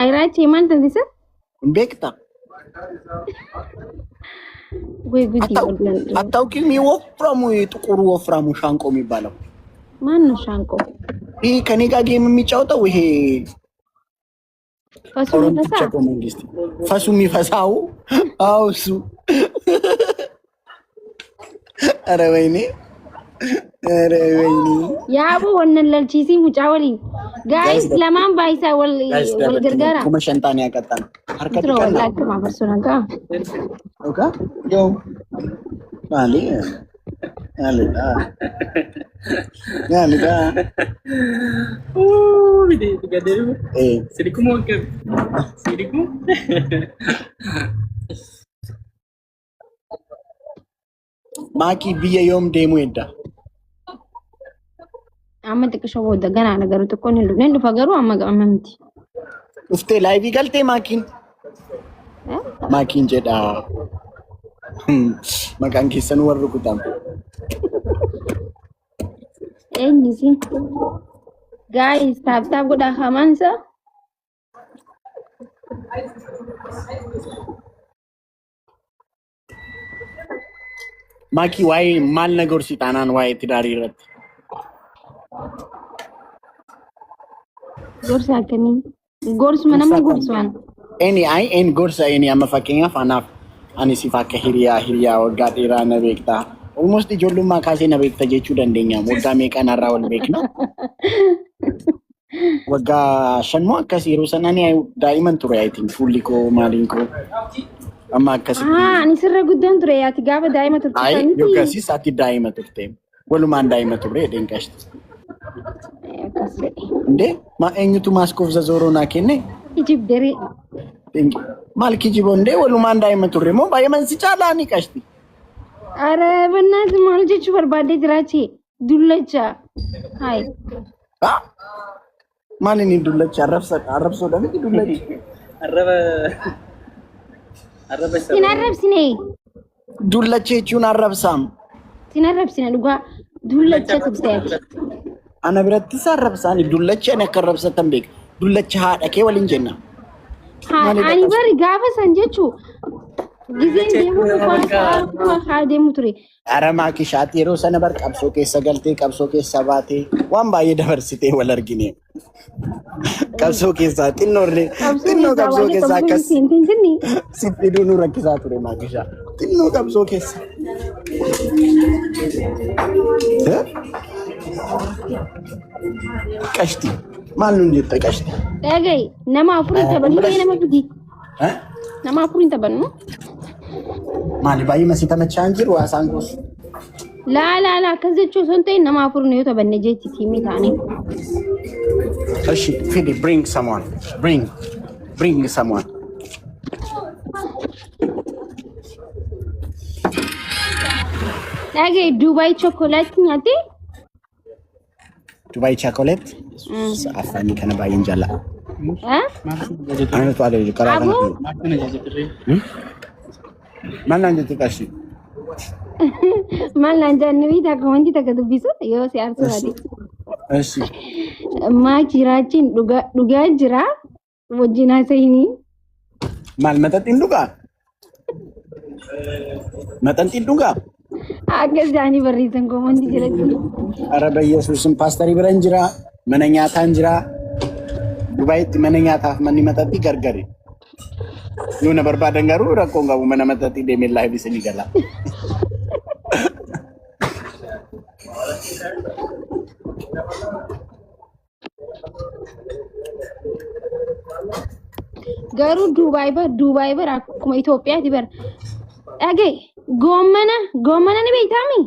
Ayiraachee maal taasisa? Hin beektaa? ወይ ጉድ ይወላል። አታውቂም? ይህ ወፍራሙ ጥቁሩ ወፍራሙ ሻንቆ የሚባለው ማን ነው ሻንቆ? ይህ ከኔ ጋር ጌም የሚጫወተው ይሄ ፈሱ ኦሮምቲቻ የሚፈሳ እኮ መንግስት ፈሱ የሚፈሳው አዎ፣ እሱ። ኧረ ወይኔ፣ ኧረ ወይኔ። ያቡ ወነን ለልቺሲ ሙጫ ወሊን ጋይስ ለማን ባይሳ ወል ወል ገርጋራ ኩመ ሸንጣን ያቀጣን ሀርከት ድሮ ቀና ላክ ማፈርሱ ነጋ ኦካ ዮ ማሊ ማሊ ማሊ ኤ ማኪ ብየ ዮም ዴሙ ሄዳ አመ ጥቅሾ ቦደ ገና ነገሩ ጥቆን ሁሉ ነን ፈገሩ አመ አመምቲ ኡፍቴ ላይቪ ገልቴ ማኪን ማኪን ጀዳ መቃን ኬሰን ወር ኩታም ኤኝሲ ጋይስ ታፕ ታፕ ጎዳ ከማንሳ ማኪ ዋይ ማል ነገር ሲጣናን ዋይ ትዳሪ ረት ጎርሳ ከሚ ጎርስ ምንም ጎርሷን ኤኒ አይ ኤን ጎርሳ ኤኒ አመ fakkeenyaaf anaaf ani siif akka hiriyaa hiriyaa waggaa dheeraa na beekta almost ijoollummaa kaasee na beekta jechuu dandeenya. Waggaa meeqa narraa wal beekna? Waggaa 5 moo akkas yeroo sana ani daa'iman ture, I think. Fuulli koo maaliin koo amma akkasitti. Ani sirra guddaan ture yaati gaafa daa'ima turte Ay sanitti. Yookasis ati daa'ima turte, walumaan daa'ima turre jedheen qashti. Akkas jedhe. እንዴ ማ eenyutu maaskoof zazooroo naa kenne? Ijibderee. Maal kijibo እንዴ walumaan daa'ima turre moo baay'eeman si caalaa ni qashti. Ara በእናትህ maal jechuu barbaadde jiraache dullacha. Hai. Ah? Maal inni dullacha arrabsa arrabsoodha miti dullachi. Sin arrabsine. Dullacha jechuun arrabsaam. Sin arrabsine dhugaa dullacha turte ati. Ana birattis arrabsaani dullachi ani akka arrabsatan beeka. Dullacha haadha kee waliin jenna. Haa ani bari gaafa san jechuu gizeen deemuu dhufaa haa deemu ture. Ara maakishaatti yeroo sana bar qabsoo keessa galtee qabsoo keessa baatee waan baay'ee dabarsitee wal argine. Qabsoo keessaa xinnoollee Qabsoo xinnoo keessaa qabsoo baatee keessaa qabsoo akkas seenteen jinni. si fiduu nu rakkisaa ture maakishaa. Xinnoo qabsoo keessa. Eh? Qashti maal nuun jette qashti? Dhaga'i nama afurin taphannu mee nama fidi. Eh? Nama afurin taphannu. Maali baay'ee masii tamachaa hin jiru haasaan koos. Laa laa laa akkas jechuu osoo hin ta'in nama afurin yoo taphanne jechi tiimii ta'anii. እሺ ፊዲ bring someone, bring bring someone. Dhaga'i Dubaay chocolate nyaatte? Dubaay chocolate afaanii kana baay'een jaallata. Eh? Anatu adeemu karaa kana. Aboo Maal naan jette qashti? Maal naan jaan namni takka wanti takka dubbisu yoo si aarsuu baate. እሺ Maa jiraachiin dhugaa jira wajjin haasa'inii. Maal maxaxiin dhugaa? Maxaxiin dhugaa? Akkas jedhanii barreessan koomantii jalatti. ኧረ በኢየሱስም ፓስተር biran jira, mana nyaataan jira. Dubaayitti mana nyaataaf manni maxaxii gargari. Yoo na barbaadan garuu rakkoon qabu, mana maxaxii deemee live isinii gala. Garuu Duubaay bar Duubaay bar akkuma Itoophiyaati bar. Dhaga'i goommana goommana ni beektaami?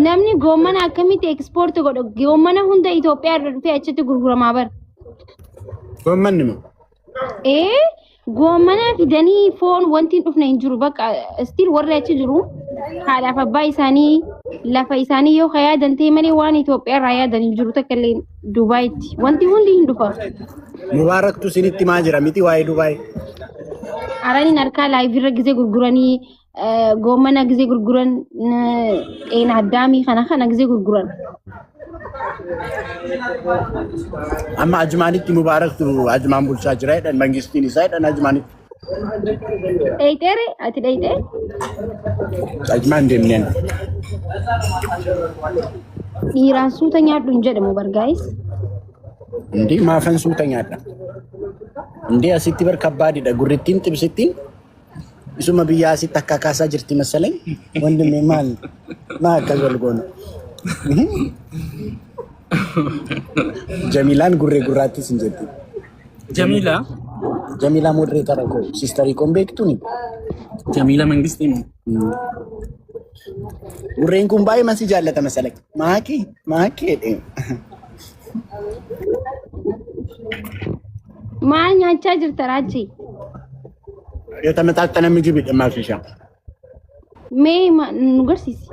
Namni goommana akkamitti export godhu goommana hunda Itoophiyaa irra dhufee achitti gurguramaa bar. Goommanni moo? Ee goommana fidanii foon wanti hin dhufne hin jiru bakka still warri achi jiru haadhaaf abbaa isaanii lafa isaanii yoo ka yaadan ta'e malee waan Itoophiyaa irraa yaadan hin jiru takka illee Dubaayitti wanti hundi hin dhufa. Mubaaraktu isinitti maa jira miti waa'ee Dubaay. Araniin harkaa live irra gizee gurguranii goommana gizee gurguran xeena addaamii kana kana gizee gurguran. Amma Ajmaanitti Mubaaraktu Ajmaan bulchaa jira jedhan mangistiin isaa jedhan Ajmaanitti. Dheeyxeere ati dheeyxee? Ajmaan deemneen. Dhiiraan suuta nyaadhu hin jedhamu bargaayis. Indii maafan suuta nyaadha. Indii asitti bar kabbaadidha gurrittiin xibsittiin isuma biyya asitti akka kaasaa jirti masalai. Wandimee maal maa akkas wal goona. Jamiilaan gurree gurraattis hin jetti. Jamiila. Jamiilaa moderator koo sisterii koon beektuuni. Jamiila Mangistii moo? Gurreen kun baay'ee masii jaallata masalai. Maakii maakii jedhee. Maal nyaachaa jirta Raachi? የተመጣጠነ ምግብ ማፊሻ Mee nu garsiisi.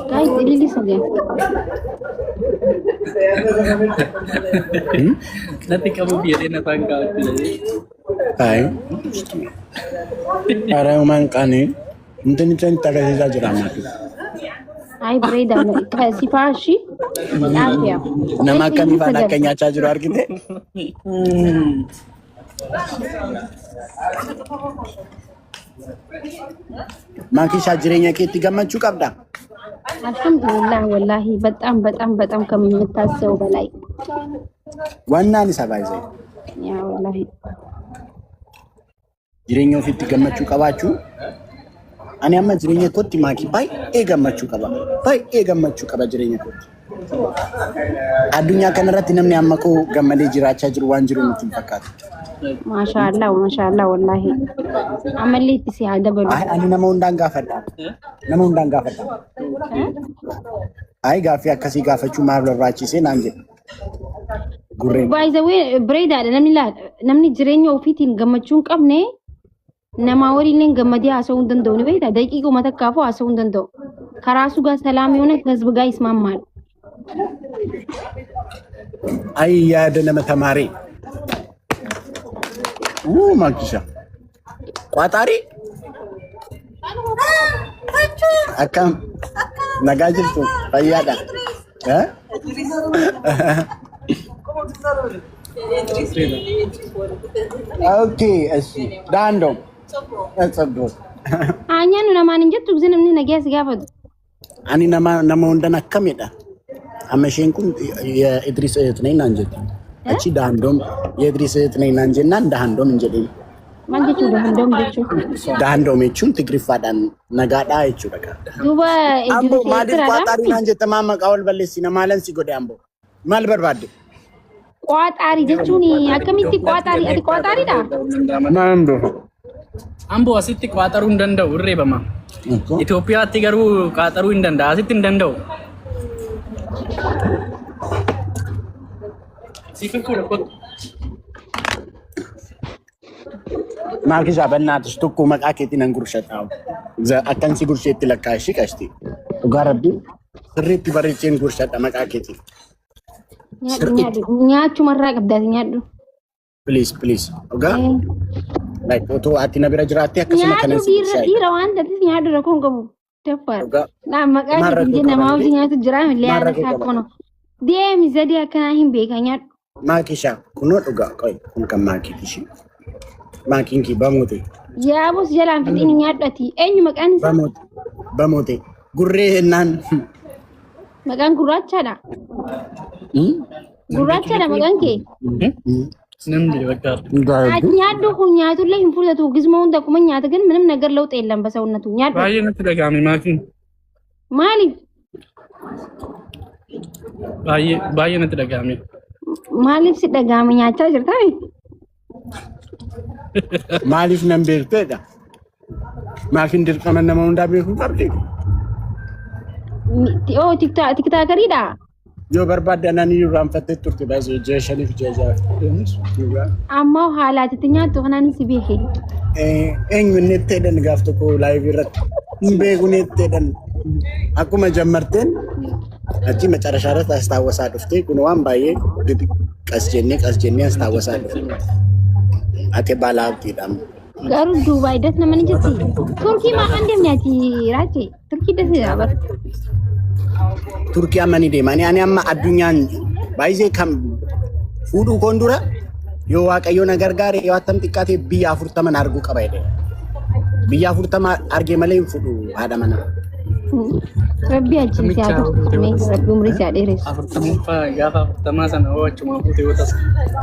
Guys, ililii sagal. Natti qabuuf jedhee na afaan kaa'atte jedhee. አይ ኧረ ማንቃኔ እንትን ተገዛ jira ማፊ Ay bareedaa sifaa ishii dhaafiyaa. Nama akkamii faana akka nyaachaa jiru argite? Maakishaa jireenya keetti gammachuu qabda? አልሐምዱሊላህ ወላሂ በጣም በጣም በጣም ከምታስበው በላይ። Wannaan isa baay'ee ያ ወላሂ። jireenya ofiitti gammachuu qabaachuu. Ani amma jireenya kootti maakii baay'ee gammachuu qaba. Baay'ee gammachuu qaba jireenya kootti. Addunyaa kanarratti namni amma koo gammadee jiraachaa jiru waan jiru nutti hin fakkaatu. ማሻአላህ ማሻአላህ ወላሂ ammallee itti si haa dabalu. Ay, ani nama hundaan gaafadha. Nama hundaan gaafadha. Ay, gaaffii akkasii gaafachuu maal barbaachisee naan jedhu. Gurreen. By the way, bareedaadha namni namni jireenya ofiitiin gammachuu hin qabne namaa waliin gammadee haasa'uu hin danda'u ni beektaa daqiiquma takkaafuu haasa'uu hin danda'u. ከራሱ ጋር ሰላም የሆነ ከህዝብ ጋር ይስማማል። Ay, yaada nama tamaaree. Wuu maakisha. Qaaxaarii. Akkam nagaa jirtu fayyaadha. Eh? Okay, እሺ ዳንዶም ጽቡ Aanyaannu namaan hin jettu gisee namni nagaa si gaafatu. Ani nama nama hundan akkamidha. Amma isheen kun የኢድሪስ እህት ነኝ naan jetti. Achi daandoom የኢድሪስ እህት ነኝ naan jennaan daandoom hin jedhin. Maal jechuudha hundoom jechuun? Daandoom jechuun Tigiriffaadhaan nagaadhaa jechuudha. Duuba Amboo Idris maaliif Eertiraadha. qaaxaarii naan jette maa maqaa wal balleessina maalan si godhe amboo maal barbaadde? Qaaxaarii jechuun akkamitti qaaxaarii ati qaaxaariidha? Maal beeku? Amboo asitti qaaxaruu hin danda'u irreebama. Itoophiyaatti garuu qaaxaruu hin danda'a. Asitti hin danda'u. Siifin fuudha kottu. Maakishaa በእናትሽ tokko maqaa keetiin nan gurshadha. Akkan si gursheetti lakkaa'ishii qashti. Dhugaa rabbii sirriitti bareecheen gurshadha maqaa keetiin. Nyaadhu nyaadhu nyaachumarraa qabdaati nyaadhu. Please please. Dhugaa like otoo ati na bira jiraattee akkasuma kanan Nyaadhu si dhiira gurshaa. Dhiira waan ta'eef nyaadhu rakkoo hin qabu. Daffaar. Dhugaa Naa maqaa maal keetiin rakkoo jee qaba namaa malee? hojii nyaatu jira millee Maal haala rakkoo isaa qaba? kono. Deemi zadii akkanaa hin beekan nyaadhu. Maakishaa kunoo dhugaa qoy kun kan maakiiti ishee. Maakiin kee bamuute. Yaabos jalaan fixiin nyaadhu ati. Eenyu maqaan isaa? Bamuute. Bamuute. Gurree hennaan. Maqaan gurraachaadha. Gurraachaadha maqaan kee. Namni bakka. Ati nyaadhu kun nyaatullee hin fudhatu. Gizma hunda akkuma nyaata ግን ምንም ነገር ለውጥ የለም በሰውነቱ nyaadhu. Baay'ee natti dhaga'ame maatiin. Maaliif? Baay'ee baay'ee natti dhaga'ame. Maaliif si dhaga'ame nyaachaa jirtaa? Maaliif nan beekteedha? Maakiin dirqama nama hundaa beekuu qabdi. Oo TikTokeriidha. Yoo barbaadde anaan iyyuu irraanfattee turte baay'ee ji'a shaniif ji'a ja'aaf. Amma haalaatitti nyaattu kanaan si beeke. Eenyu inni itti jedhan gaaf tokko live irratti hin beeku inni itti jedhan akkuma jammarteen achi መጨረሻ irratti astaawwasaa dhuftee kun waan baay'ee qas jennee qas jennee astaawwasaa dhufte. Ati baala abdiidha. Garuu Duubaay das nama ni jetti. Turkii maa kan deemne ati Raache? Turkii das jira bara. Turkii amma ni deema. Ani amma addunyaan baay'ee kan fuudhuu koon dura yoo Waaqayyo na gargaare yoo attam xiqqaate biyya 40 arguu qaba jedhee. Biyya 40 argee malee hin fuudhu haadha manaa. Rabbi achi si haa tursu. Rabbi umrii si haa dheeressu. 40ffaa gaafa 40 sana hoo achumaa fuute yoo tasa.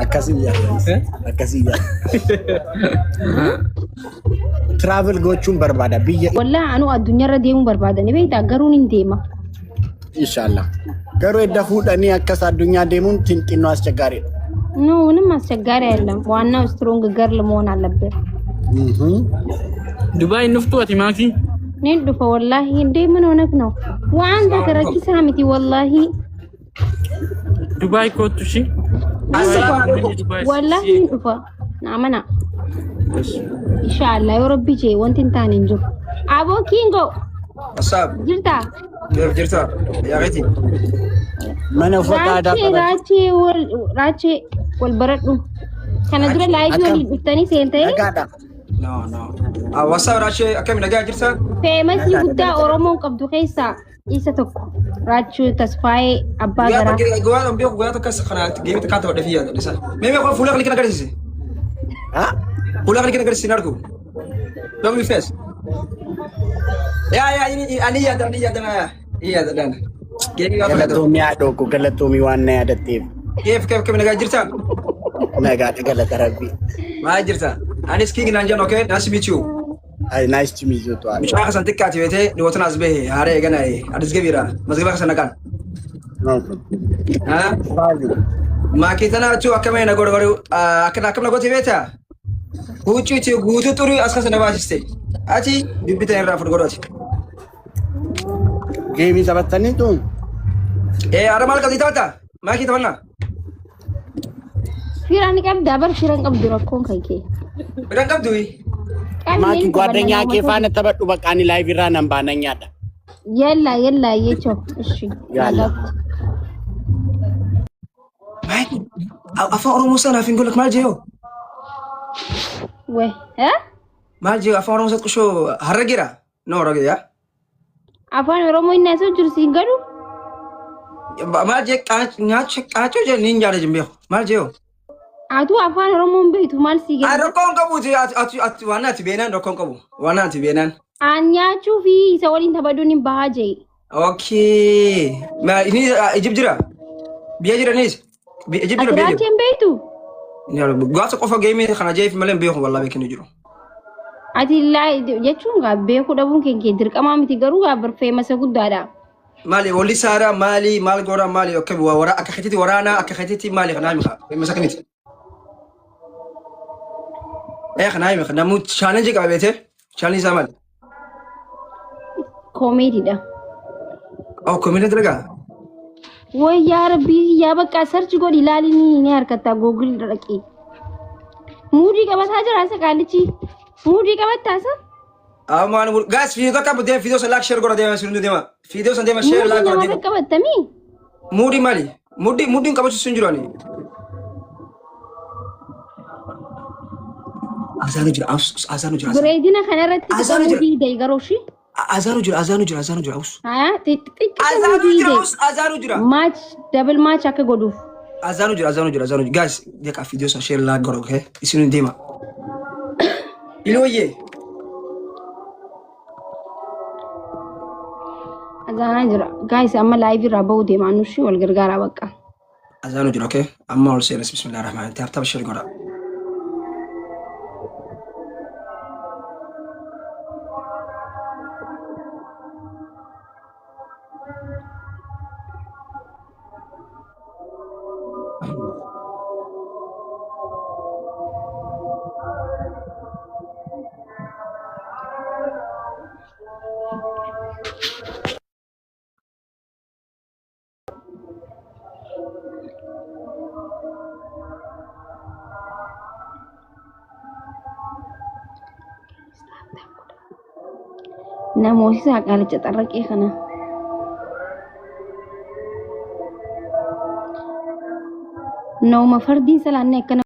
Akkasii yaada. Akkasii yaada. Travel gochuun barbaada biyya. Wallaahi anuu addunyaarra deemuu barbaadani beektaa garuu nin deema. Inshallah. Garuu edda fuudhanii akkas addunyaa deemuun xinnoo አስቸጋሪ ነው። No ምንም አስቸጋሪ አይደለም። ዋናው strong girl መሆን አለብህ። Dubaay hin dhuftu ati maakii? Nin dhufa wallaahi እንዴ ምን ሆነህ ነው? waan takka rakkisaa miti wallaahi. Dubaay kootu ishii. Wallaahi nin dhufa. Na amana. Inshallah yoo rabbi jee wanti hin taane hin jiru. Aboo Kingo What's up? jirtaa? Kif jirta? Yaa reeti. Mana uffata aadaa Raachee qaban. Raachee wal Raachee wal baradhu. Kana dura live Akkam? waliin dhuftanii seentee Nagaadha. No, no. Ah, what's up Raachee? Akkami nagaa jirta? Famous guddaa Oromoon qabdu keessaa isa tokko. Raachuu Tasfaayee Abbaa Guyyaa Garaa. tokko guyyaa tokko beeku guyyaa tokko kana game takkaa taphadhe fi yaada isa. Mee mee fuula kana kana agarsiisi. Ha? Fuula kana kana agarsiisi hin argu. Don't be face. Yaa yaa inni ani yaada ani yaada ani yaada dhaan. Game gaafa yaada. Galatoomii haadhoo koo galatoomii waan na yaadatteef. Kif kif kami nagaa jirta? Nagaadha galata rabbii. Maal jirta? Anis King naan jedhan okay? Nice to meet you. Ay, nice to meet you too. Mucaa kasan xiqqaati beetee dhiyoota as bahe haaree eegana adis gabiira mazgaba kasan naqaan. Ha? Maakii tana tu akkama na godhu godhu akkana akkam na goote beektaa? Huccuuti guutuu xurii as keessa na baasiste. Ati dubbitan irraa fudhu godhati. Game taphattanii tu? Ee ara maal qabdi taphata? Maakii taphannaa? Fira ni qabdaa bar fira hin qabdu rakkoon kan kee. Fira hin qabdu? Maakii ጓደኛ kee faana taphadhu bakka ani live irraa nan baana nyaadha. Yalla yalla yecho. Ishi. Yalla. Maakii afaan Oromoo sanaaf hin golle maal jeeyo? Weh, eh? Maal jeeyo afaan Oromoo sana qushoo harrageera? No harragee yaa? Afaan Oromoo inni asoo jiru siin galu? Maal jee nyaacha qaacoo jee niin jaala jimbeeku maal jeeyo? Atuu afaan Oromoo hin beektu maal sii Ay galu? rakkoon qabuuti ati ati waan ati beenaan rakkoon qabu waan ati beenaan. Aan nyaachuu fi isa waliin taphaduun hin bahaa jee. Okay. Ma inni Egypt jira? Biyya jiranis? Egypt jira Ati biyya jira? raachee hin beektu? Gaafa qofa game kana jeef malee hin beeku wallahi beekin jiru. Ati laa jechuun gaa beekuu dhabuun kee dirqamaa miti garuu gaa barfeemasa guddaadha. Maali walli saara maali maal goora maali akka wara akka khititi waraana akka khititi maali kana himi masa kamiti. Eh kana himi namu challenge qaba beete challenge isaa maali? Koomeediidha. Oh comedy dalagaa? Way yaa rabbii yaa bakka search godhi ilaalini ni harkatta Google dhaqee. Muudii qabataa jira isa qaalichi. Muudii qabattaa isa? Amaan guys video takka deema video san like share godha deema sirrii deema video san deema share Muudii like godha nama deema. qabattamii? Muudii maali? Muudii muudiin qabachu sun jiru ani. Azaanu jira azaanu jira. Bareedina kanarratti Azaanu jira. muudii da'i garuu shi. Azaanu jira azaanu jira azaanu jira us. Haa xixiqqisa Azaanu muudii jira da'i. us azaanu jira. Match double match akka godhuuf. Azaanu jira azaanu jira azaanu jira guys deeqa video san share like godha okay isin deema. Ilooyyee. Azaanaa jira. Guys amma live irraa bahuu deemaa nushi wal gargaaraa bakka. Azaanu jira okay amma ol seenas bismillahir rahmanir rahim tap share godha. Namoota qaalicha xarraqee kana. Nama fardiin salaanne akkana.